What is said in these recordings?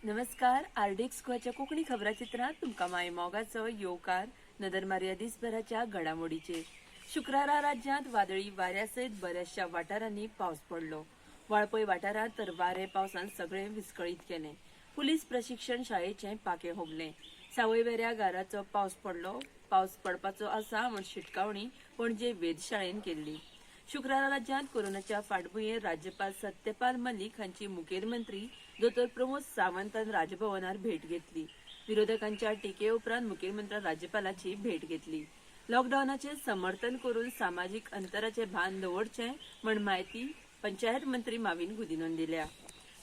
नमस्कार, आरडीएक्स गोवाच्या कोंकणी खबराचित्रांत तुमकां माय मोगाचो येवकार. नदर मारया दिसभराच्या घडामोडीचेर. शुक्रारा राज्यांत वादळी वाऱ्या सयत बऱ्याचशा वाठारांनी पावस पडलो. वाळपय वाठारांत तर वारें पावसान सगळें विस्कळीत केलें. पुलीस प्रशिक्षण शाळेचें पाखें हुबलें. सावयवेऱ्या गाराचो पावस पडलो. पावस पडपाचो आसा म्हूण शिटकावणी पणजे वेधशाळेन केल्ली. शुक्रारा राज्यांत कोरोनाच्या फाटभुंयेर राज्यपाल सत्यपाल मलीक हांची मुखेलमंत्री दोतोर प्रमोद सावंतान राजभवनार भेट घेतली. विरोधकांच्या टिके उपरांत मुखेलमंत्र्यान राज्यपालाची भेट घेतली. लॉकडावनाचें समर्थन करून सामाजीक अंतराचें भान दवरचें म्हण म्हायती पंचायत मंत्री माविन गुदिनोन दिल्या.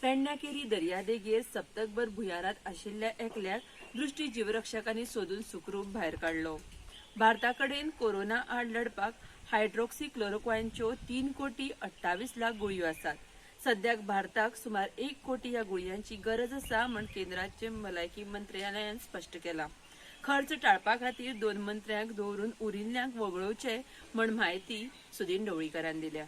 पेडण्या केरी दर्यादेगेर सप्तकभर भुंयारात आशिल्ल्या एकल्याक दृष्टी जीवरक्षकांनी सोदून सुखरूप भायर काडलो. भारता कडेन कोरोना आड लढपाक हायड्रोक्सी क्लोरोक्वायनच्यो 3 कोटी 28 लाख गुळयो आसात. सद्याक भारताक सुमार 1 कोटी ह्या गुळयांची गरज आसा म्हण केंद्राचे भलायकी मंत्रालयान स्पश्ट केलां. खर्च टाळपा खातीर दोन मंत्र्यांक दवरून उरिल्ल्यांक वगळोवचे म्हण म्हायती सुदीन ढवळीकारान दिल्या.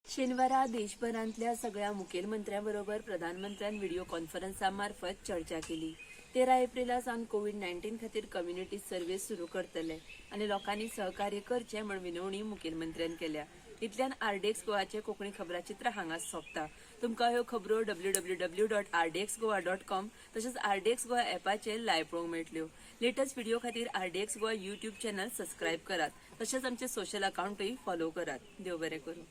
शेनवारा देशभरांतल्या सगळ्या मुखेलमंत्र्यां बरोबर प्रधानमंत्र्यान व्हिडिओ कॉन्फरन्सा मार्फत चर्चा केली. 13 एप्रिला सावन कोवीड 19 खातीर कम्युनिटी सर्वीस सुरू करतले आनी लोकांनी सहकार्य करचें म्हण विनवणी मुखेलमंत्र्यान केल्या. इतल्यान आरडीएक्स गोवाचे कोंकणी खबराचित्र हांगाच सोंपता. तुमकां ह्यो खबरो www.rdxgoa.com तशेंच आरडीएक्स गोवा एपाचेर लायव्ह पळोवंक मेळटल्यो. लेटस्ट व्हिडिओ खातीर RDX Goa YouTube channel subscribe करात, तशेंच आमचे सोशल अकाउंटूय फॉलो करात. देव बरें करूं.